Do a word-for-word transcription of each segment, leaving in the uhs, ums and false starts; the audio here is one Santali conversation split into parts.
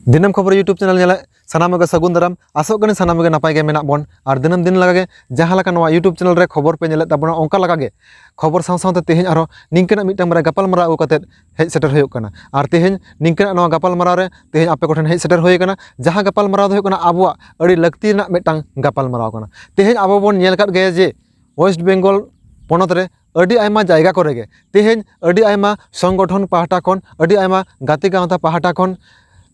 ᱫᱤᱱᱟᱹᱢ ᱠᱷᱚᱵᱚᱨ YouTube channel ᱧᱮᱞᱮᱫ ᱥᱟᱱᱟᱢ ᱜᱮ ᱥᱟᱹᱜᱩᱱ ᱫᱟᱨᱟᱢ᱾ ᱟᱥᱚᱜ ᱠᱟᱹᱱᱟᱹᱧ ᱥᱟᱱᱟᱢ ᱜᱮ ᱱᱟᱯᱟᱭ ᱜᱮ ᱢᱮᱱᱟᱜ ᱵᱚᱱ᱾ ᱟᱨ ᱫᱤᱱᱟᱹᱢ ᱫᱤᱱ ᱞᱮᱠᱟᱜᱮ ᱡᱟᱦᱟᱸ ᱞᱮᱠᱟ ᱱᱚᱣᱟ YouTube channel ᱨᱮ ᱠᱷᱚᱵᱚᱨ ᱯᱮ ᱧᱮᱞᱮᱫ ᱛᱟᱵᱚᱱᱟ, ᱚᱱᱠᱟ ᱞᱮᱠᱟᱜᱮ ᱠᱷᱚᱵᱚᱨ ᱥᱟᱶ ᱥᱟᱶᱛᱮ ᱛᱮᱦᱮᱧ ᱟᱨᱦᱚᱸ ᱱᱤᱝᱠᱟᱹᱱᱟᱜ ᱢᱤᱫᱴᱟᱝ ᱵᱟᱨᱭᱟ ᱜᱟᱯᱟᱞᱢᱟᱨᱟᱣ ᱟᱹᱜᱩ ᱠᱟᱛᱮᱫ ᱦᱮᱡ ᱥᱮᱴᱮᱨ ᱦᱩᱭᱩᱜ ᱠᱟᱱᱟ᱾ ᱟᱨ ᱛᱮᱦᱮᱧ ᱱᱤᱝᱠᱟᱹᱱᱟᱜ ᱱᱚᱣᱟ ᱜᱟᱯᱟᱞᱢᱟᱨᱟᱣ ᱨᱮ ᱛᱮᱦᱮᱧ ᱟᱯᱮ ᱠᱚᱴᱷᱮᱱ ᱦᱮᱡ ᱥᱮᱴᱮᱨ ᱦᱩᱭ ᱟᱠᱟᱱᱟ, ᱡᱟᱦᱟᱸ ᱜᱟᱯᱟᱞᱢᱟᱨᱟᱣ ᱫᱚ ᱦᱩᱭᱩᱜ ᱠᱟᱱᱟ ᱟᱵᱚᱣᱟᱜ ᱟᱹᱰᱤ ᱞᱟᱹᱠᱛᱤ ᱨᱮᱱᱟᱜ ᱢᱤᱫᱴᱟᱝ ᱜᱟᱯᱟᱞᱢᱟᱨᱟᱣ ᱠᱟᱱᱟ᱾ ᱛᱮᱦᱮᱧ ᱟᱵᱚ ᱵᱚᱱ ᱧᱮᱞ ᱟᱠᱟᱫ ᱜᱮᱭᱟ ᱡᱮ West Bengal ᱯᱚᱱᱚᱛ ᱨᱮ ᱟᱹᱰᱤ ᱟᱭᱢᱟ ᱡᱟᱭᱜᱟ ᱠᱚᱨᱮ ᱜᱮ ᱛᱮᱦᱮᱧ ᱟᱹᱰᱤ ᱟᱭᱢᱟ ᱥᱚᱝᱜᱚᱴᱷᱚᱱ ᱯᱟᱦᱴᱟ ᱠᱷᱚᱱ, ᱟᱹᱰᱤ ᱟᱭᱢᱟ ᱜᱟᱛᱮ ᱜᱟᱶᱛᱟ ᱯᱟᱦᱴᱟ ᱠᱷᱚᱱ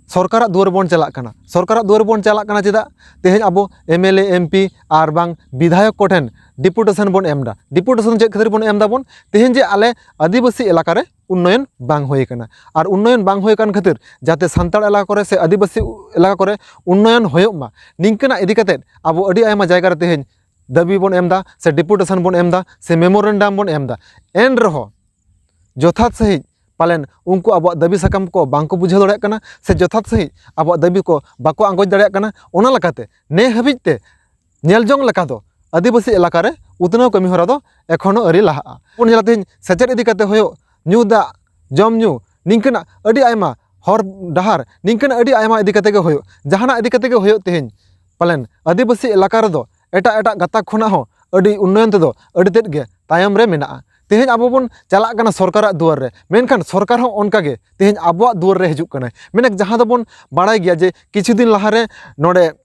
ᱥᱚᱨᱠᱟᱨᱟᱜ ᱫᱩᱣᱟᱹᱨ ᱵᱚᱱ ᱪᱟᱞᱟᱜ ᱠᱟᱱᱟ᱾ ᱥᱚᱨᱠᱟᱨᱟᱜ ᱫᱩᱣᱟᱹᱨ ᱵᱚᱱ ᱪᱟᱞᱟᱜ ᱠᱟᱱᱟ ᱪᱮᱫᱟᱜ? ᱛᱮᱦᱮᱧ ᱟᱵᱚ MLA, MP ᱟᱨ ᱵᱟᱝ ᱵᱤᱫᱷᱟᱭᱚᱠ ᱠᱚᱴᱷᱮᱱ deputation ᱵᱚᱱ ᱮᱢ ᱮᱫᱟ᱾ Deputation ᱪᱮᱫ ᱠᱷᱟᱹᱛᱤᱨ ᱵᱚᱱ ᱮᱢ ᱮᱫᱟ ᱵᱚᱱ? ᱛᱮᱦᱮᱧ ᱡᱮ ᱟᱞᱮ ᱟᱹᱫᱤᱵᱟᱹᱥᱤ ᱮᱞᱟᱠᱟ ᱨᱮ ᱩᱱᱱᱚᱭᱚᱱ ᱵᱟᱝ ᱦᱩᱭ ᱟᱠᱟᱱᱟ, ᱟᱨ ᱩᱱᱱᱚᱭᱚᱱ ᱵᱟᱝ ᱦᱩᱭ ᱟᱠᱟᱱ ᱠᱷᱟᱹᱛᱤᱨ ᱡᱟᱛᱮ ᱥᱟᱱᱛᱟᱲ ᱮᱞᱟᱠᱟ ᱠᱚᱨᱮ ᱥᱮ ᱟᱹᱫᱤᱵᱟᱹᱥᱤ ᱮᱞᱟᱠᱟ ᱠᱚᱨᱮ ᱩᱱᱱᱚᱭᱚᱱ ᱦᱩᱭᱩᱜ ᱢᱟ, ᱱᱤᱝᱠᱟᱹᱱᱟᱜ ᱤᱫᱤ ᱠᱟᱛᱮᱫ ᱟᱵᱚ ᱟᱹᱰᱤ ᱟᱭᱢᱟ ᱡᱟᱭᱜᱟ ᱨᱮ ᱛᱮᱦᱮᱧ ᱫᱟᱹᱵᱤ ᱵᱚᱱ ᱮᱢ ᱮᱫᱟ, ᱥᱮ deputation ᱵᱚᱱ ᱮᱢ ᱮᱫᱟ, ᱥᱮ memorandum ᱵᱚᱱ ᱮᱢ ᱮᱫᱟ᱾ ᱮᱱ ᱨᱮᱦᱚᱸ ᱡᱚᱛᱷᱟᱛ ᱥᱟᱺᱦᱤᱡ ᱯᱟᱞᱮᱱ ᱩᱱᱠᱩ ᱟᱵᱚᱣᱟᱜ ᱫᱟᱹᱵᱤ ᱥᱟᱠᱟᱢ ᱠᱚ ᱵᱟᱝ ᱠᱚ ᱵᱩᱡᱷᱟᱹᱣ ᱫᱟᱲᱮᱭᱟᱜ ᱠᱟᱱᱟ, ᱥᱮ ᱡᱚᱛᱷᱟᱛ ᱥᱟᱺᱦᱤᱡ ᱟᱵᱚᱣᱟᱜ ᱫᱟᱹᱵᱤ ᱠᱚ ᱵᱟᱠᱚ ᱟᱸᱜᱚᱪ ᱫᱟᱲᱮᱭᱟᱜ ᱠᱟᱱᱟ᱾ ᱚᱱᱟ ᱞᱮᱠᱟᱛᱮ ᱱᱮ ᱦᱟᱹᱵᱤᱡ ᱛᱮ ᱧᱮᱞ ᱡᱚᱝ ᱞᱮᱠᱟ ᱫᱚ ᱟᱹᱫᱤᱵᱟᱹᱥᱤ ᱮᱞᱟᱠᱟ ᱨᱮ ᱩᱛᱱᱟᱹᱣ ᱠᱟᱹᱢᱤ ᱦᱚᱨᱟ ᱫᱚ ᱮᱠᱷᱚᱱᱳ ᱟᱹᱣᱨᱤ ᱞᱟᱦᱟᱜᱼᱟ᱾ ᱵᱚᱱ ᱧᱮᱞᱟ ᱛᱮᱦᱮᱧ ᱥᱮᱪᱮᱫ ᱤᱫᱤ ᱠᱟᱛᱮ ᱦᱩᱭᱩᱜ, ᱧᱩ ᱫᱟᱜ, ᱡᱚᱢ ᱧᱩ, ᱱᱤᱝᱠᱟᱹᱱᱟᱜ ᱟᱹᱰᱤ ᱟᱭᱢᱟ, ᱦᱚᱨ ᱰᱟᱦᱟᱨ, ᱱᱤᱝᱠᱟᱹᱱᱟᱜ ᱟᱹᱰᱤ ᱟᱭᱢᱟ ᱤᱫᱤ ᱠᱟᱛᱮ ᱜᱮ ᱦᱩᱭᱩᱜ, ᱡᱟᱦᱟᱱᱟᱜ ᱤᱫᱤ ᱠᱟᱛᱮ ᱜᱮ ᱦᱩᱭᱩᱜ, ᱛᱮᱦᱮᱧ ᱯᱟᱞᱮᱱ ᱟᱹᱫᱤᱵᱟᱹᱥᱤ ᱮᱞᱟᱠᱟ ᱨᱮᱫᱚ ᱮᱴᱟᱜ ᱮᱴᱟᱜ ᱜᱟᱛᱟᱠ ᱠᱷᱚᱱᱟᱜ ᱦᱚᱸ ᱟᱹᱰᱤ ᱩᱱᱱᱚᱭᱚᱱ ᱛᱮᱫᱚ ᱟᱹᱰᱤ ᱛᱮᱫ ᱜᱮ ᱛᱟᱭᱚᱢ ᱨᱮ ᱢᱮᱱᱟᱜᱼᱟ᱾ ᱛᱮᱦᱮᱧ ᱟᱵᱚ ᱵᱚᱱ ᱪᱟᱞᱟᱜ ᱠᱟᱱᱟ ᱥᱚᱨᱠᱟᱨᱟᱜ ᱫᱩᱣᱟᱹᱨ ᱨᱮ, ᱢᱮᱱᱠᱷᱟᱱ ᱥᱚᱨᱠᱟᱨ ᱦᱚᱸ ᱚᱱᱠᱟ ᱜᱮ ᱛᱮᱦᱮᱧ ᱟᱵᱚᱣᱟᱜ ᱫᱩᱣᱟᱹᱨ ᱨᱮ ᱦᱤᱡᱩᱜ ᱠᱟᱱᱟᱭ᱾ ᱢᱮᱱᱮᱠ ᱡᱟᱦᱟᱸ ᱫᱚᱵᱚᱱ ᱵᱟᱲᱟᱭ ᱜᱮᱭᱟ ᱡᱮ ᱠᱤᱪᱷᱩ ᱫᱤᱱ ᱞᱟᱦᱟᱨᱮ ᱱᱚᱰᱮ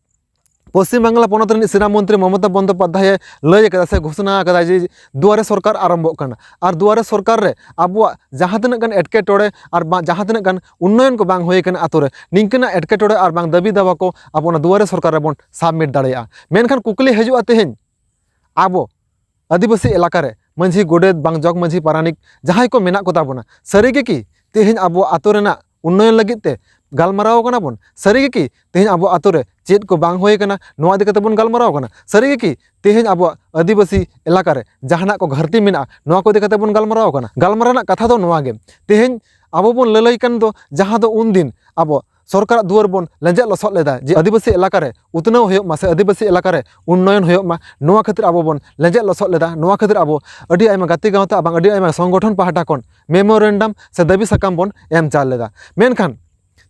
ᱯᱚᱥᱪᱤᱢ ᱵᱟᱝᱞᱟ ᱯᱚᱱᱚᱛ ᱨᱤᱱᱤᱡ ᱥᱤᱨᱟ ᱢᱚᱱᱛᱨᱤ ᱢᱚᱢᱚᱛᱟ ᱵᱚᱱᱫᱳᱯᱟᱫᱽᱫᱷᱟᱭᱮ ᱞᱟᱹᱭ ᱟᱠᱟᱫᱟ ᱥᱮ ᱜᱷᱳᱥᱚᱱᱟ ᱟᱠᱟᱫᱟᱭ ᱡᱮ ᱫᱩᱣᱟᱨᱮ ᱥᱚᱨᱠᱟᱨ ᱟᱨᱟᱢᱵᱷᱚᱜ ᱠᱟᱱᱟ᱾ ᱟᱨ ᱫᱩᱣᱟᱨᱮ ᱥᱚᱨᱠᱟᱨ ᱨᱮ ᱟᱵᱚᱣᱟᱜ ᱡᱟᱦᱟᱸ ᱛᱤᱱᱟᱹᱜ ᱜᱟᱱ ᱮᱴᱠᱮᱴᱚᱬᱮ ᱟᱨ ᱵᱟ-, ᱡᱟᱦᱟᱸ ᱛᱤᱱᱟᱹᱜ ᱜᱟᱱ ᱩᱱᱱᱚᱭᱚᱱ ᱠᱚ ᱵᱟᱝ ᱦᱩᱭ ᱟᱠᱟᱱᱟ ᱟᱛᱳ ᱨᱮ, ᱱᱤᱝᱠᱟᱹᱱᱟᱜ ᱮᱴᱠᱮᱴᱚᱬᱮ ᱟᱨ ᱵᱟᱝ ᱫᱟᱹᱵᱤ ᱫᱟᱣᱟ ᱠᱚ ᱟᱵᱚ ᱚᱱᱟ ᱫᱩᱣᱟᱨᱮ ᱥᱚᱨᱠᱟᱨ ᱨᱮᱵᱚᱱ submit ᱫᱟᱲᱮᱭᱟᱜᱼᱟ᱾ ᱢᱮᱱᱠᱷᱟᱱ ᱠᱩᱠᱞᱤ ᱦᱤᱡᱩᱜᱼᱟ ᱛᱮᱦᱮᱧ, ᱟᱵᱚ ᱟᱹᱫᱤᱵᱟᱹᱥᱤ ᱮᱞᱟᱠᱟ ᱨᱮ ᱢᱟᱹᱡᱷᱤ, ᱜᱚᱰᱮᱛ, ᱵᱟᱝ ᱡᱚᱜᱽ ᱢᱟᱹᱡᱷᱤ, ᱯᱟᱨᱟᱱᱤᱠ ᱡᱟᱦᱟᱸᱭ ᱠᱚ ᱢᱮᱱᱟᱜ ᱠᱚᱛᱟ ᱵᱚᱱᱟ, ᱥᱟᱹᱨᱤ ᱜᱮ ᱠᱤ ᱛᱮᱦᱮᱧ ᱟᱵᱚ ᱟᱛᱳ ᱨᱮᱱᱟᱜ ᱩᱱᱱᱚᱭᱚᱱ ᱞᱟᱹᱜᱤᱫ ᱛᱮ ᱜᱟᱞᱢᱟᱨᱟᱣ ᱠᱟᱱᱟ ᱵᱚᱱ? ᱥᱟᱹᱨᱤ ᱜᱮ ᱠᱤ ᱛᱮᱦᱮᱧ ᱟᱵᱚ ᱟᱛᱳ ᱨᱮ ᱪᱮᱫ ᱠᱚ ᱵᱟᱝ ᱦᱩᱭ ᱟᱠᱟᱱᱟ, ᱱᱚᱣᱟ ᱤᱫᱤ ᱠᱟᱛᱮ ᱵᱚᱱ ᱜᱟᱞᱢᱟᱨᱟᱣ ᱠᱟᱱᱟ? ᱥᱟᱹᱨᱤ ᱜᱮ ᱠᱤ ᱛᱮᱦᱮᱧ ᱟᱵᱚᱣᱟᱜ ᱟᱹᱫᱤᱵᱟᱹᱥᱤ ᱮᱞᱟᱠᱟ ᱨᱮ ᱡᱟᱦᱟᱱᱟᱜ ᱠᱚ ᱜᱷᱟᱹᱨᱛᱤ ᱢᱮᱱᱟᱜᱼᱟ, ᱱᱚᱣᱟ ᱠᱚ ᱤᱫᱤ ᱠᱟᱛᱮ ᱵᱚᱱ ᱜᱟᱞᱢᱟᱨᱟᱣ ᱠᱟᱱᱟ? ᱜᱟᱞᱢᱟᱨᱟᱣ ᱨᱮᱱᱟᱜ ᱠᱟᱛᱷᱟ ᱫᱚ ᱱᱚᱣᱟ ᱜᱮ, ᱛᱮᱦᱮᱧ ᱟᱵᱚ ᱵᱚᱱ ᱞᱟᱹᱞᱟᱹᱭ ᱠᱟᱱ ᱫᱚ ᱡᱟᱦᱟᱸ ᱫᱚ ᱩᱱᱫᱤᱱ ᱟᱵᱚ ᱥᱚᱨᱠᱟᱨᱟᱜ ᱫᱩᱣᱟᱹᱨ ᱵᱚᱱ ᱞᱮᱸᱡᱮᱫ ᱞᱚᱥᱚᱫ ᱞᱮᱫᱟ ᱡᱮ ᱟᱹᱫᱤᱵᱟᱹᱥᱤ ᱮᱞᱟᱠᱟ ᱨᱮ ᱩᱛᱱᱟᱹᱣ ᱦᱩᱭᱩᱜ ᱢᱟ ᱥᱮ ᱟᱹᱫᱤᱵᱟᱹᱥᱤ ᱮᱞᱟᱠᱟ ᱨᱮ ᱩᱱᱱᱚᱭᱚᱱ ᱦᱩᱭᱩᱜ ᱢᱟ, ᱱᱚᱣᱟ ᱠᱷᱟᱹᱛᱤᱨ ᱟᱵᱚ ᱵᱚᱱ ᱞᱮᱸᱡᱮᱫ ᱞᱚᱥᱚᱫ ᱞᱮᱫᱟ᱾ ᱱᱚᱣᱟ ᱠᱷᱟᱹᱛᱤᱨ ᱟᱵᱚ ᱟᱹᱰᱤ ᱟᱭᱢᱟ ᱜᱟᱛᱮ ᱜᱟᱶᱛᱟ ᱵᱟᱝ ᱟᱹᱰᱤ ᱟᱭᱢᱟ ᱥᱚᱝᱜᱚᱴᱷᱚᱱ ᱯᱟᱦᱴᱟ ᱠᱷᱚᱱ memorandum ᱥᱮ ᱫᱟᱹᱵᱤ ᱥᱟᱠᱟᱢ ᱵᱚᱱ ᱮᱢ ᱪᱟᱞ ᱞᱮᱫᱟ᱾ ᱢᱮᱱᱠᱷᱟᱱ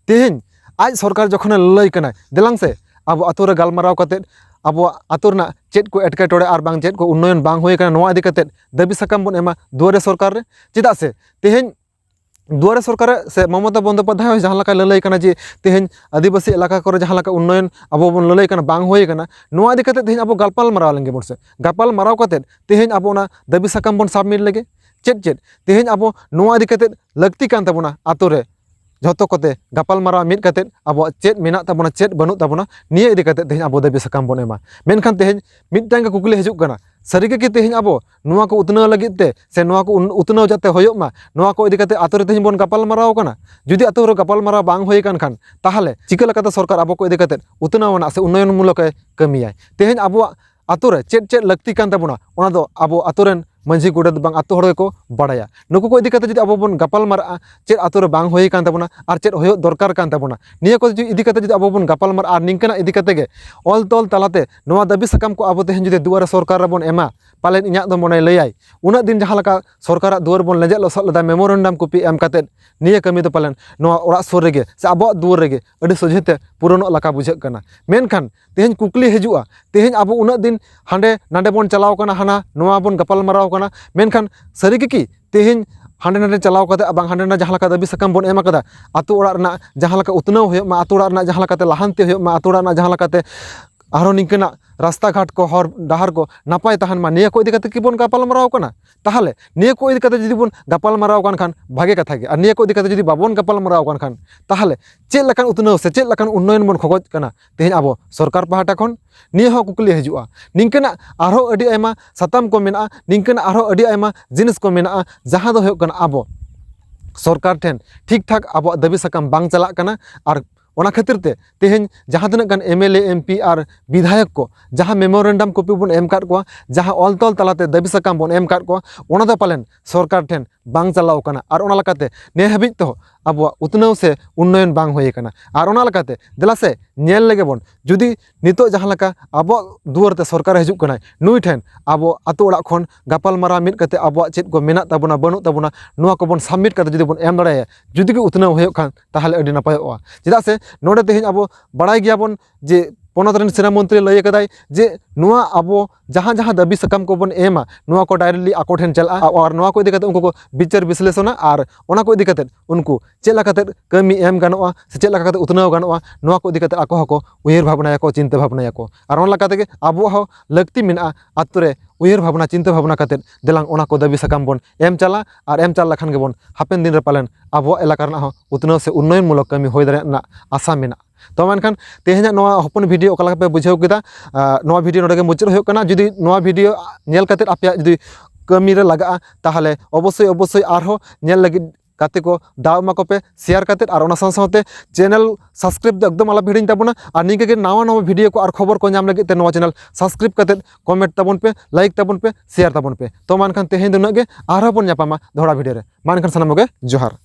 ᱛᱮᱦᱮᱧ ᱟᱡ ᱥᱚᱨᱠᱟᱨ ᱡᱚᱠᱷᱚᱱᱮ ᱞᱟᱹᱞᱟᱹᱭ ᱠᱟᱱᱟᱭ, ᱫᱮᱞᱟᱝ ᱥᱮ ᱟᱵᱚ ᱟᱛᱳ ᱨᱮ ᱜᱟᱞᱢᱟᱨᱟᱣ ᱠᱟᱛᱮᱫ ᱟᱵᱚᱣᱟᱜ ᱟᱛᱳ ᱨᱮᱱᱟᱜ ᱪᱮᱫ ᱠᱚ ᱮᱴᱠᱮᱴᱚᱬᱮ ᱟᱨ ᱵᱟᱝ ᱪᱮᱫ ᱠᱚ ᱩᱱᱱᱚᱭᱚᱱ ᱵᱟᱝ ᱦᱩᱭ ᱟᱠᱟᱱᱟ, ᱱᱚᱣᱟ ᱤᱫᱤ ᱠᱟᱛᱮᱫ ᱫᱟᱹᱵᱤ ᱥᱟᱠᱟᱢ ᱵᱚᱱ ᱮᱢᱟ ᱫᱩᱣᱟᱨᱮ ᱥᱚᱨᱠᱟᱨ ᱨᱮ᱾ ᱪᱮᱫᱟᱜ ᱥᱮ ᱛᱮᱦᱮᱧ ᱫᱩᱣᱟᱨᱮ ᱥᱚᱨᱠᱟᱨ ᱨᱮ ᱥᱮ ᱢᱚᱢᱚᱛᱟ ᱵᱚᱱᱫᱳᱯᱟᱫᱽᱫᱷᱟᱭ ᱦᱚᱸ ᱡᱟᱦᱟᱸ ᱞᱮᱠᱟᱭ ᱞᱟᱹᱞᱟᱹᱭ ᱠᱟᱱᱟ ᱡᱮ ᱛᱮᱦᱮᱧ ᱟᱹᱫᱤᱵᱟᱹᱥᱤ ᱮᱞᱟᱠᱟ ᱠᱚᱨᱮ ᱡᱟᱦᱟᱸ ᱞᱮᱠᱟ ᱩᱱᱱᱚᱭᱚᱱ ᱟᱵᱚ ᱵᱚᱱ ᱞᱟᱹᱞᱟᱹᱭ ᱠᱟᱱᱟ ᱵᱟᱝ ᱦᱩᱭ ᱟᱠᱟᱱᱟ, ᱱᱚᱣᱟ ᱤᱫᱤ ᱠᱟᱛᱮᱫ ᱛᱮᱦᱮᱧ ᱟᱵᱚ ᱜᱟᱯᱟᱞ ᱢᱟᱨᱟᱣ ᱞᱮᱱ ᱜᱮᱵᱚᱱ ᱥᱮ᱾ ᱜᱟᱯᱟᱞ ᱢᱟᱨᱟᱣ ᱠᱟᱛᱮᱫ ᱛᱮᱦᱮᱧ ᱟᱵᱚ ᱚᱱᱟ ᱫᱟᱹᱵᱤ ᱥᱟᱠᱟᱢ ᱵᱚᱱ ᱥᱟᱵᱢᱤᱴ ᱞᱮᱜᱮ᱾ ᱪᱮᱫ ᱪᱮᱫ ᱛᱮᱦᱮᱧ ᱟᱵᱚ ᱱᱚᱣᱟ ᱤᱫᱤ ᱠᱟᱛᱮᱫ ᱞᱟᱹᱠᱛᱤ ᱠᱟᱱ ᱛᱟᱵᱚᱱᱟ ᱟᱛᱳ ᱨᱮ ᱡᱷᱚᱛᱚ ᱠᱚᱛᱮ ᱜᱟᱯᱟᱞ ᱢᱟᱨᱟᱣ ᱢᱤᱫ ᱠᱟᱛᱮᱫ ᱟᱵᱚᱣᱟᱜ ᱪᱮᱫ ᱢᱮᱱᱟᱜ ᱛᱟᱵᱚᱱᱟ, ᱪᱮᱫ ᱵᱟᱹᱱᱩᱜ ᱛᱟᱵᱚᱱᱟ, ᱱᱤᱭᱟᱹ ᱤᱫᱤ ᱠᱟᱛᱮᱫ ᱛᱮᱦᱮᱧ ᱟᱵᱚ ᱫᱟᱹᱵᱤ ᱥᱟᱠᱟᱢ ᱵᱚᱱ ᱮᱢᱟ᱾ ᱢᱮᱱᱠᱷᱟᱱ ᱛᱮᱦᱮᱧ ᱢᱤᱫᱴᱟᱝ ᱜᱮ ᱠᱩᱠᱞᱤ ᱦᱤᱡᱩᱜ ᱠᱟᱱᱟ, ᱥᱟᱹᱨᱤᱜᱮ ᱠᱤ ᱛᱮᱦᱮᱧ ᱟᱵᱚ ᱱᱚᱣᱟ ᱠᱚ ᱩᱛᱱᱟᱹᱣ ᱞᱟᱹᱜᱤᱫ ᱛᱮ ᱥᱮ ᱱᱚᱣᱟ ᱠᱚ ᱩᱱ- ᱩᱛᱱᱟᱹᱣ ᱡᱟᱛᱮ ᱦᱩᱭᱩᱜ ᱢᱟ, ᱱᱚᱣᱟ ᱠᱚ ᱤᱫᱤ ᱠᱟᱛᱮᱫ ᱟᱛᱳ ᱨᱮ ᱛᱮᱦᱮᱧ ᱵᱚᱱ ᱜᱟᱯᱟᱞ ᱢᱟᱨᱟᱣ ᱠᱟᱱᱟ? ᱡᱩᱫᱤ ᱟᱛᱳ ᱨᱮ ᱜᱟᱯᱟᱞ ᱢᱟᱨᱟᱣ ᱵᱟᱝ ᱦᱩᱭ ᱟᱠᱟᱱ ᱠᱷᱟᱱ, ᱛᱟᱦᱚᱞᱮ ᱪᱤᱠᱟᱹ ᱞᱮᱠᱟᱛᱮ ᱥᱚᱨᱠᱟᱨ ᱟᱵᱚ ᱠᱚ ᱤᱫᱤ ᱠᱟᱛᱮᱫ ᱩᱛᱱᱟᱹᱣ ᱟᱱᱟᱜ ᱥᱮ ᱩᱱᱱᱚᱭᱚᱱ ᱢᱩᱞᱚᱠ ᱮ ᱠᱟᱹᱢᱤᱭᱟᱭ? ᱛᱮᱦᱮᱧ ᱟᱵᱚᱣᱟᱜ ᱟᱛᱳ ᱨᱮ ᱪᱮᱫ ᱪᱮᱫ ᱞᱟᱹᱠᱛᱤ ᱠᱟᱱ ᱛᱟᱵᱚᱱᱟ, ᱚᱱᱟ ᱫᱚ ᱟᱵᱚ ᱟᱛᱳ ᱨᱮᱱ ᱢᱟᱹᱡᱷᱤ ᱜᱚᱰᱮᱛ ᱵᱟᱝ ᱟᱛᱳ ᱦᱚᱲ ᱜᱮᱠᱚ ᱵᱟᱲᱟᱭᱟ᱾ ᱱᱩᱠᱩ ᱠᱚ ᱤᱫᱤ ᱠᱟᱛᱮ ᱡᱩᱫᱤ ᱟᱵᱚ ᱵᱚᱱ ᱜᱟᱯᱟᱞ ᱢᱟᱨᱟᱜᱼᱟ, ᱪᱮᱫ ᱟᱛᱳ ᱨᱮ ᱵᱟᱝ ᱦᱩᱭ ᱟᱠᱟᱱ ᱛᱟᱵᱚᱱᱟ ᱟᱨ ᱪᱮᱫ ᱦᱩᱭᱩᱜ ᱫᱚᱨᱠᱟᱨ ᱠᱟᱱ ᱛᱟᱵᱚᱱᱟ, ᱱᱤᱭᱟᱹ ᱠᱚ ᱡᱩᱫᱤ ᱤᱫᱤ ᱠᱟᱛᱮ ᱡᱩᱫᱤ ᱟᱵᱚ ᱵᱚᱱ ᱜᱟᱯᱟᱞ ᱢᱟᱨᱟᱜᱼᱟ ᱟᱨ ᱱᱤᱝᱠᱟᱹᱱᱟᱜ ᱤᱫᱤ ᱠᱟᱛᱮ ᱜᱮ ᱚᱞ ᱛᱚᱞ ᱛᱟᱞᱟᱛᱮ ᱱᱚᱣᱟ ᱫᱟᱹᱵᱤ ᱥᱟᱠᱟᱢ ᱠᱚ ᱟᱵᱚ ᱛᱮᱦᱮᱧ ᱡᱩᱫᱤ ᱫᱩᱣᱟᱨᱮ ᱥᱚᱨᱠᱟᱨ ᱨᱮᱵᱚᱱ ᱮᱢᱟ, ᱯᱟᱞᱮᱱ ᱤᱧᱟᱹᱜ ᱫᱚ ᱢᱚᱱᱮᱭ ᱞᱟᱹᱭᱟᱭ, ᱩᱱᱟᱹᱜ ᱫᱤᱱ ᱡᱟᱦᱟᱸ ᱞᱮᱠᱟ ᱥᱚᱨᱠᱟᱨᱟᱜ ᱫᱩᱣᱟᱹᱨ ᱵᱚᱱ ᱞᱮᱡᱮᱫ ᱞᱚᱥᱚᱫ ᱞᱮᱫᱟ, ᱢᱮᱢᱳᱨᱮᱱᱰᱟᱢ ᱠᱚᱯᱤ ᱮᱢ ᱠᱟᱛᱮ, ᱱᱤᱭᱟᱹ ᱠᱟᱹᱢᱤ ᱫᱚ ᱯᱟᱞᱮᱱ ᱱᱚᱣᱟ ᱚᱲᱟᱜ ᱥᱩᱨ ᱨᱮᱜᱮ ᱥᱮ ᱟᱵᱚᱣᱟᱜ ᱫᱩᱣᱟᱹᱨ ᱨᱮᱜᱮ ᱟᱹᱰᱤ ᱥᱚᱡᱷᱮ ᱛᱮ ᱯᱩᱨᱚᱱᱚᱜ ᱞᱮᱠᱟ ᱵᱩᱡᱷᱟᱹᱜ ᱠᱟᱱᱟ᱾ ᱢᱮᱱᱠᱷᱟᱱ ᱛᱮᱦᱮᱧ ᱠᱩᱠᱞᱤ ᱦᱤᱡᱩᱜᱼᱟ, ᱛᱮᱦᱮᱧ ᱟᱵᱚ ᱩᱱᱟᱹᱜ ᱫᱤᱱ ᱦᱟᱸᱰᱮ ᱱᱟᱰᱮ ᱵᱚᱱ ᱪᱟᱞᱟᱣ ᱠᱟᱱᱟ, ᱦᱟᱱᱟ ᱱᱚᱣᱟ ᱵᱚᱱ ᱜᱟᱯᱟᱞ ᱢᱟᱨᱟᱣ ᱠᱟᱱᱟ, ᱢᱮᱱᱠᱷᱟᱱ ᱥᱟᱹᱨᱤ ᱜᱮ ᱠᱤ ᱛᱮᱦᱮᱧ ᱦᱟᱸᱰᱮ ᱱᱟᱰᱮ ᱪᱟᱞᱟᱣ ᱠᱟᱛᱮ ᱵᱟᱝ ᱦᱟᱸᱰᱮ ᱱᱟᱰᱮ ᱡᱟᱦᱟᱸ ᱞᱮᱠᱟ ᱫᱟᱹᱵᱤ ᱥᱟᱠᱟᱢ ᱵᱚᱱ ᱮᱢ ᱟᱠᱟᱫᱟ, ᱟᱛᱳ ᱚᱲᱟᱜ ᱨᱮᱱᱟᱜ ᱡᱟᱦᱟᱸ ᱞᱮᱠᱟ ᱩᱛᱱᱟᱹᱣ ᱦᱩᱭᱩᱜ ᱢᱟ, ᱟᱛᱳ ᱚᱲᱟᱜ ᱨᱮᱱᱟᱜ ᱡᱟᱦᱟᱸ ᱞᱮᱠᱟᱛᱮ ᱞᱟᱦᱟᱱᱛᱤ ᱦᱩᱭᱩᱜ ᱢᱟ, ᱟᱛᱳ ᱚᱲᱟᱜ ᱨᱮᱱᱟᱜ ᱡᱟᱦᱟᱸ ᱞᱮᱠᱟᱛᱮ ᱟᱨᱦᱚᱸ ᱱᱤᱝᱠᱟᱹᱱᱟᱜ ᱨᱟᱥᱛᱟ ᱜᱷᱟᱴ ᱠᱚ, ᱦᱚᱨ ᱰᱟᱦᱟᱨ ᱠᱚ ᱱᱟᱯᱟᱭ ᱛᱟᱦᱮᱱ ᱢᱟ, ᱱᱤᱭᱟᱹ ᱠᱚ ᱤᱫᱤ ᱠᱟᱛᱮ ᱠᱤ ᱵᱚᱱ ᱜᱟᱯᱟᱞ ᱢᱟᱨᱟᱣ ᱠᱟᱱᱟ? ᱛᱟᱦᱚᱞᱮ ᱱᱤᱭᱟᱹ ᱠᱚ ᱤᱫᱤ ᱠᱟᱛᱮ ᱡᱩᱫᱤ ᱵᱚᱱ ᱜᱟᱯᱟᱞ ᱢᱟᱨᱟᱣ ᱠᱟᱱ ᱠᱷᱟᱱ ᱵᱷᱟᱜᱮ ᱠᱟᱛᱷᱟ ᱜᱮ, ᱟᱨ ᱱᱤᱭᱟᱹ ᱠᱚ ᱤᱫᱤ ᱠᱟᱛᱮ ᱡᱩᱫᱤ ᱵᱟᱵᱚᱱ ᱜᱟᱯᱟᱞ ᱢᱟᱨᱟᱣ ᱠᱟᱱ ᱠᱷᱟᱱ, ᱛᱟᱦᱚᱞᱮ ᱪᱮᱫ ᱞᱮᱠᱟᱱ ᱩᱛᱱᱟᱹᱣ ᱥᱮ ᱪᱮᱫ ᱞᱮᱠᱟᱱ ᱩᱱᱱᱚᱭᱚᱱ ᱵᱚᱱ ᱠᱷᱚᱡᱚᱜ ᱠᱟᱱᱟ ᱛᱮᱦᱮᱧ ᱟᱵᱚ ᱥᱚᱨᱠᱟᱨ ᱯᱟᱦᱴᱟ ᱠᱷᱚᱱ? ᱱᱤᱭᱟᱹ ᱦᱚᱸ ᱠᱩᱠᱞᱤ ᱦᱤᱡᱩᱜᱼᱟ᱾ ᱱᱤᱝᱠᱟᱹᱱᱟᱜ ᱟᱨᱦᱚᱸ ᱟᱹᱰᱤ ᱟᱭᱢᱟ ᱥᱟᱛᱟᱢ ᱠᱚ ᱢᱮᱱᱟᱜᱼᱟ, ᱱᱤᱝᱠᱟᱹᱱᱟᱜ ᱟᱨᱦᱚᱸ ᱟᱹᱰᱤ ᱟᱭᱢᱟ ᱡᱤᱱᱤᱥ ᱠᱚ ᱢᱮᱱᱟᱜᱼᱟ, ᱡᱟᱦᱟᱸ ᱫᱚ ᱦᱩᱭᱩᱜ ᱠᱟᱱᱟ ᱟᱵᱚ ᱥᱚᱨᱠᱟᱨ ᱴᱷᱮᱱ ᱴᱷᱤᱠ ᱴᱷᱟᱠ ᱟᱵᱚᱣᱟᱜ ᱫᱟᱹᱵᱤ ᱥᱟᱠᱟᱢ ᱵᱟᱝ ᱪᱟᱞᱟᱜ ᱠᱟᱱᱟ᱾ ᱟᱨ ᱚᱱᱟ ᱠᱷᱟᱹᱛᱤᱨ ᱛᱮ ᱛᱮᱦᱮᱧ ᱡᱟᱦᱟᱸ ᱛᱤᱱᱟᱹᱜ ᱜᱟᱱ M L A, M P R ᱵᱤᱫᱷᱟᱭᱚᱠ ᱠᱚ ᱡᱟᱦᱟᱸ ᱢᱮᱢᱳᱨᱮᱱᱰᱟᱢ ᱠᱚᱯᱤ ᱵᱚᱱ ᱮᱢ ᱟᱠᱟᱫ ᱠᱚᱣᱟ, ᱡᱟᱦᱟᱸ ᱚᱞ ᱛᱚᱞ ᱛᱟᱞᱟᱛᱮ ᱫᱟᱹᱵᱤ ᱥᱟᱠᱟᱢ ᱵᱚᱱ ᱮᱢ ᱟᱠᱟᱫ ᱠᱚᱣᱟ, ᱚᱱᱟ ᱫᱚ ᱯᱟᱞᱮᱱ ᱥᱚᱨᱠᱟᱨ ᱴᱷᱮᱱ ᱵᱟᱝ ᱪᱟᱞᱟᱣ ᱠᱟᱱᱟ᱾ ᱟᱨ ᱚᱱᱟ ᱞᱮᱠᱟᱛᱮ ᱱᱮ ᱦᱟᱹᱵᱤᱡ ᱛᱮᱦᱚᱸ ᱟᱵᱚᱣᱟᱜ ᱩᱛᱱᱟᱹᱣ ᱥᱮ ᱩᱱᱱᱚᱭᱚᱱ ᱵᱟᱝ ᱦᱩᱭ ᱟᱠᱟᱱᱟ᱾ ᱟᱨ ᱚᱱᱟ ᱞᱮᱠᱟᱛᱮ ᱫᱮᱞᱟ ᱥᱮ ᱧᱮᱞ ᱞᱮᱜᱮ ᱵᱚᱱ, ᱡᱩᱫᱤ ᱱᱤᱛᱚᱜ ᱡᱟᱦᱟᱸ ᱞᱮᱠᱟ ᱟᱵᱚᱣᱟᱜ ᱫᱩᱣᱟᱹᱨ ᱛᱮ ᱥᱚᱨᱠᱟᱨᱮ ᱦᱤᱡᱩᱜ ᱠᱟᱱᱟᱭ, ᱱᱩᱭ ᱴᱷᱮᱱ ᱟᱵᱚ ᱟᱛᱳ ᱚᱲᱟᱜ ᱠᱷᱚᱱ ᱜᱟᱯᱟᱞ ᱢᱟᱨᱟᱣ ᱢᱤᱫ ᱠᱟᱛᱮ ᱟᱵᱚᱣᱟᱜ ᱪᱮᱫ ᱠᱚ ᱢᱮᱱᱟᱜ ᱛᱟᱵᱚᱱᱟ, ᱵᱟᱹᱱᱩᱜ ᱛᱟᱵᱚᱱᱟ, ᱱᱚᱣᱟ ᱠᱚᱵᱚᱱ submit ᱠᱟᱛᱮ ᱡᱩᱫᱤ ᱵᱚᱱ ᱮᱢ ᱫᱟᱲᱮᱭᱟᱭᱟ, ᱡᱩᱫᱤ ᱜᱮ ᱩᱛᱱᱟᱹᱣ ᱦᱩᱭᱩᱜ ᱠᱷᱟᱱ, ᱛᱟᱦᱚᱞᱮ ᱟᱹᱰᱤ ᱱᱟᱯᱟᱭᱚᱜᱼᱟ᱾ ᱪᱮᱫᱟᱜ ᱥᱮ ᱱᱚᱰᱮ ᱛᱮᱦᱮᱧ ᱟᱵᱚ ᱵᱟᱲᱟᱭ ᱜᱮᱭᱟᱵᱚᱱ ᱡᱮ ᱯᱚᱱᱚᱛ ᱨᱮᱱ ᱥᱮᱱᱟ ᱢᱚᱱᱛᱨᱤ ᱞᱟᱹᱭ ᱟᱠᱟᱫᱟᱭ ᱡᱮ ᱱᱚᱣᱟ ᱟᱵᱚ ᱡᱟᱦᱟᱸ ᱡᱟᱦᱟᱸ ᱫᱟᱹᱵᱤ ᱥᱟᱠᱟᱢ ᱠᱚᱵᱚᱱ ᱮᱢᱟ, ᱱᱚᱣᱟ ᱠᱚ directly ᱟᱠᱚ ᱴᱷᱮᱱ ᱪᱟᱞᱟᱜᱼᱟ ᱟᱨ ᱱᱚᱣᱟ ᱠᱚ ᱤᱫᱤ ᱠᱟᱛᱮ ᱩᱱᱠᱩ ᱠᱚ ᱵᱤᱪᱟᱹᱨ ᱵᱤᱥᱞᱮᱥᱚᱱᱟ ᱟᱨ ᱚᱱᱟ ᱠᱚ ᱤᱫᱤ ᱠᱟᱛᱮ ᱩᱱᱠᱩ ᱪᱮᱫ ᱞᱮᱠᱟ ᱠᱟᱛᱮ ᱠᱟᱹᱢᱤ ᱮᱢ ᱜᱟᱱᱚᱜᱼᱟ ᱥᱮ ᱪᱮᱫ ᱞᱮᱠᱟ ᱠᱟᱛᱮ ᱩᱛᱱᱟᱹᱣ ᱜᱟᱱᱚᱜᱼᱟ, ᱱᱚᱣᱟ ᱠᱚ ᱤᱫᱤ ᱠᱟᱛᱮ ᱟᱠᱚ ᱦᱚᱸᱠᱚ ᱩᱭᱦᱟᱹᱨ ᱵᱷᱟᱵᱽᱱᱟᱭᱟᱠᱚ, ᱪᱤᱱᱛᱟᱹ ᱵᱷᱟᱵᱽᱱᱟᱭᱟᱠᱚ᱾ ᱟᱨ ᱚᱱᱟ ᱞᱮᱠᱟ ᱛᱮᱜᱮ ᱟᱵᱚᱣᱟᱜ ᱦᱚᱸ ᱞᱟᱹᱠᱛᱤ ᱢᱮᱱᱟᱜᱼᱟ ᱟᱛᱳ ᱨᱮ ᱩᱭᱦᱟᱹᱨ ᱵᱷᱟᱵᱽᱱᱟ, ᱪᱤᱱᱛᱟᱹ ᱵᱷᱟᱵᱽᱱᱟ ᱠᱟᱛᱮ ᱫᱮᱞᱟᱝ ᱚᱱᱟ ᱠᱚ ᱫᱟᱹᱵᱤ ᱥᱟᱠᱟᱢ ᱵᱚᱱ ᱮᱢ ᱪᱟᱞᱟ ᱟᱨ ᱮᱢ ᱪᱟᱞ ᱞᱮᱠᱷᱟᱱ ᱜᱮᱵᱚᱱ ᱦᱟᱯᱮᱱ ᱫᱤᱱ ᱨᱮ ᱯᱟᱞᱮᱱ ᱟᱵᱚᱣᱟᱜ ᱮᱞᱟᱠᱟ ᱨᱮᱱᱟᱜ ᱦᱚᱸ ᱩᱛᱱᱟᱹᱣ ᱥᱮ ᱩᱱᱱᱚᱭᱚᱱ ᱢᱩᱞᱚᱠ ᱠᱟᱹᱢᱤ ᱦᱩᱭ ᱫᱟᱲᱮᱭᱟᱜ ᱨᱮᱱᱟᱜ ᱟᱥᱟ ᱢᱮᱱᱟᱜᱼᱟ᱾ ᱛᱚ ᱢᱮᱱᱠᱷᱟᱱ ᱛᱮᱦᱮᱧᱟᱜ ᱱᱚᱣᱟ ᱦᱚᱯᱚᱱ video ᱚᱠᱟ ᱞᱮᱠᱟ ᱯᱮ ᱵᱩᱡᱷᱟᱹᱣ ᱠᱮᱫᱟ? ᱟᱨ ᱱᱚᱣᱟ video ᱱᱚᱰᱮ ᱜᱮ ᱢᱩᱪᱟᱹᱫ ᱦᱩᱭᱩᱜ ᱠᱟᱱᱟ᱾ ᱡᱩᱫᱤ ᱱᱚᱣᱟ video ᱧᱮᱞ ᱠᱟᱛᱮ ᱟᱯᱮᱭᱟᱜ ᱡᱩᱫᱤ ᱠᱟᱹᱢᱤ ᱨᱮ ᱞᱟᱜᱟᱜᱼᱟ, ᱛᱟᱦᱚᱞᱮ ᱚᱵᱚᱥᱥᱳᱭ ᱚᱵᱚᱥᱥᱳᱭ ᱟᱨᱦᱚᱸ ᱧᱮᱞ ᱞᱟᱹᱜᱤᱫ ᱜᱟᱛᱮ ᱠᱚ ᱫᱟᱣ ᱮᱢᱟ ᱠᱚᱯᱮ share ᱠᱟᱛᱮ, ᱟᱨ ᱚᱱᱟ ᱥᱟᱶ ᱥᱟᱶᱛᱮ channel subscribe ᱫᱚ ᱮᱠᱫᱚᱢ ᱟᱞᱚ ᱯᱮ ᱦᱤᱲᱤᱧ ᱛᱟᱵᱚᱱᱟ᱾ ᱟᱨ ᱱᱤᱝᱠᱟᱹ ᱜᱮ ᱱᱟᱣᱟ ᱱᱟᱣᱟ video ᱠᱚ ᱟᱨ ᱠᱷᱚᱵᱚᱨ ᱠᱚ ᱧᱟᱢ ᱞᱟᱹᱜᱤᱫ ᱛᱮ ᱱᱚᱣᱟ channel subscribe ᱠᱟᱛᱮ comment ᱛᱟᱵᱚᱱ ᱯᱮ, like ᱛᱟᱵᱚᱱ ᱯᱮ, share ᱛᱟᱵᱚᱱ ᱯᱮ᱾ ᱛᱚ ᱢᱟ ᱮᱱᱠᱷᱟᱱ ᱛᱮᱦᱮᱧ ᱫᱚ ᱩᱱᱟᱹᱜ ᱜᱮ, ᱟᱨᱦᱚᱸ ᱵᱚᱱ ᱧᱟᱯᱟᱢᱟ ᱫᱚᱦᱲᱟ video ᱨᱮ᱾ ᱢᱟ ᱮᱱᱠᱷᱟᱱ ᱥᱟᱱᱟᱢ ᱠᱚᱜᱮ ᱡᱚᱦᱟᱨ᱾